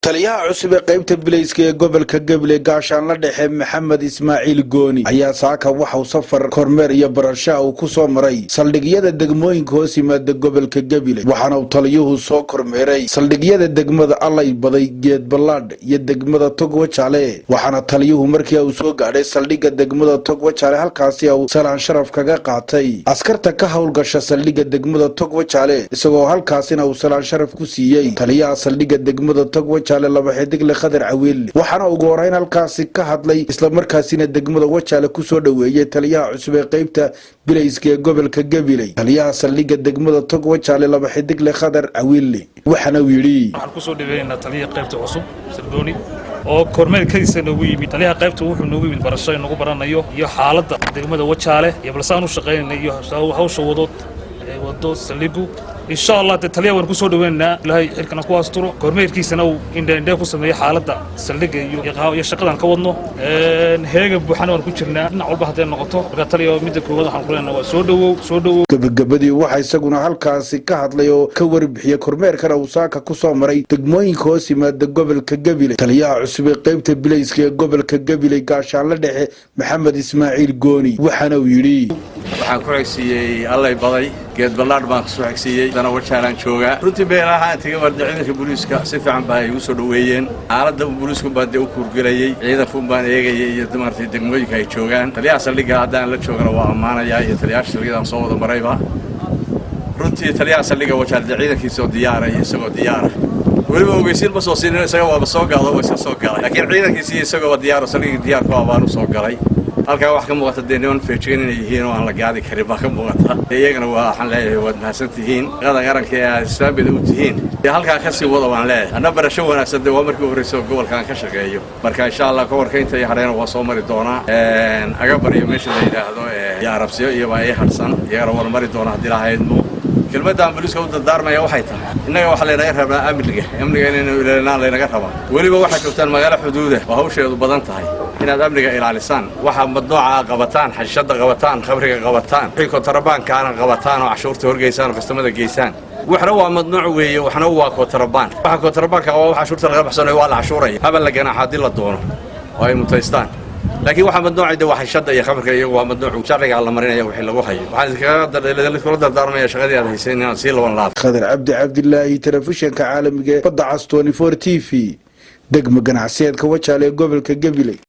Taliyaha cusub ee qaybta bilayska ee gobolka Gabiley, gaashaanla dhexe Maxamed Ismaaciil Gooni, ayaa saaka waxauu safar kormeer iyo barashaha uu ku soo maray saldhigyada degmooyinka hoos yimaada gobolka Gabiley. Waxaana uu taliyuhu soo kormeeray saldhigyada degmada Allay Baday, Geedballaadh iyo degmada Togwajaale. Waxaana taliyuhu markii uu soo gaadhay saldhigga degmada Togwajaale, halkaasi uu salaan sharaf kaga qaatay askarta ka howlgasha saldhigga degmada Togwajaale, isagoo halkaasina uu salaan sharaf ku siiyey taliyaha saldhigga degmada Togwajaale, laba xidigle Khadar Cawiil. Waxaana ugu horeyn halkaasi ka hadlay, islamarkaasina degmada Wajaale kusoo dhoweeyey taliyaha cusub ee qeybta bilayska ee gobolka Gabiley, taliyaha saldhigga degmada Togwajaale, laba xidigle Khadar Cawiil. Waxaana uu yidhi: Waxaan kusoo dhaweynaynaa taliyaha qaybta cusub, Sargooni, oo kormeerkadiisa noogu yimid. Taliyaha qaybta wuxuu noogu yimid barasho inagu baranayo iyo xaaladda degmada Wajaale iyo balse aan u shaqaynayna iyo hawsha wadood ee wado saldhigu, insha Allah. Dee taliyaha waan kusoo dhaweynaynaa, Ilaahay xilkana ku asturo. Kormeerkiisana uu indhe ku sameeyo xaaladda saldhigga iyo shaqadan ka wadno. Heegan buuxana waan ku jirnaa dhinac walba hadday noqoto. Marka taliya, midda koowaad waxaan ku leenahay waa soo dhowow, soo dhowow. Gabagabadii waxaa isaguna halkaasi ka hadlay oo ka warbixiyey kormeerkana uu saaka ku soo maray degmooyinka hoos yimaada gobolka Gabiley, taliyaha cusub ee qaybta bilayska ee gobolka Gabiley, gaashaanle dhexe Maxamed Ismaaciil Gooni. Waxaana uu yidhi: Waxaan ku xigsiiyey Allay Baday, Geed Ballaadh baan kusoo xigsiiyey, dana Wajaalaan joogaa. Runtii beelaha aan tegay war ciidanka booliiska si fiican baa igu soo dhoweeyeen. Xaaladda booliisku baan dee u kuurgelayey, ciidankuun baan eegayay iyo maaragtay degmooyinka ay joogaan. Taliyaha saldhigga haddaan la joogana waa ammaanayaa, iyo taliyaasha saldhigyadaan soo wada marayba. Runtii taliyaha saldhigga Wajaal dee ciidankiisoo diyaara iyo isagoo diyaara, weliba ogeysiin ma soo siinin, isaga waaba soo gaado, waa iska soo galay, laakiin ciidankiisii isagoo diyaaro, saldhigga diyaarku ah baan u soo galay. Halkaa wax ka muuqata dee niman feejigan inay yihiin oo aan la gaadi karin baa ka muuqata. Iyagana waa waxaan leeyahay waad mahadsan tihiin, shaqada qaranka ee aad islaamida u tihiin dee halkaa ka sii wada waan leeyahay. Anna barasho wanaagsan, dee waa markii u horreysa oo gobolkaan ka shaqeeyo. Marka insha Allah gobolka inta iyo hadheena waa soo mari doonaa, Agabar iyo meesha la yidhaahdo iyo Arabsiyo iyo baa ii hadhsan, iyagana waan mari doonaa haddii lahaydmo. Kelmadda aan booliiska u dardaarmaya waxay tahay, innaga waxaa laynaga rabaa amniga, amniga inaynu ilaalinaan laynaga rabaa. Weliba waxaad joogtaan magaalo xuduuda oo hawsheedu badan tahay, inaad amniga ilaalisaan, waxa madnooca qabataan, xashishadda qabataan, khamriga qabataan, wixii kontrabaankaana qabataan oo cashuurta horgeysaan oo kastamada geysaan. Waxna waa madnuuc weeye, waxna waa kontrabaan. Waxa kontrabaanka waa wax cashuurta laga baxsanayo, waa la cashuuraya, habal la ganaaxa haddii la doono oo ay mutaystaan. Laakiin waxaa madnuucay de waa xashishadda iyo khamriga, iyagu waa madnuuc, sharcigaa la marinaya wixii lagu hayo. Waxaan idinkula dardaarmaya shaqadii aad hayseen inaad sii laban laab. Khadar Cabdi Cabdilaahi, telefishinka caalamiga ee Badda Cas 24 TV, degmo ganacsiyeedka Wajaale ee gobolka Gabiley.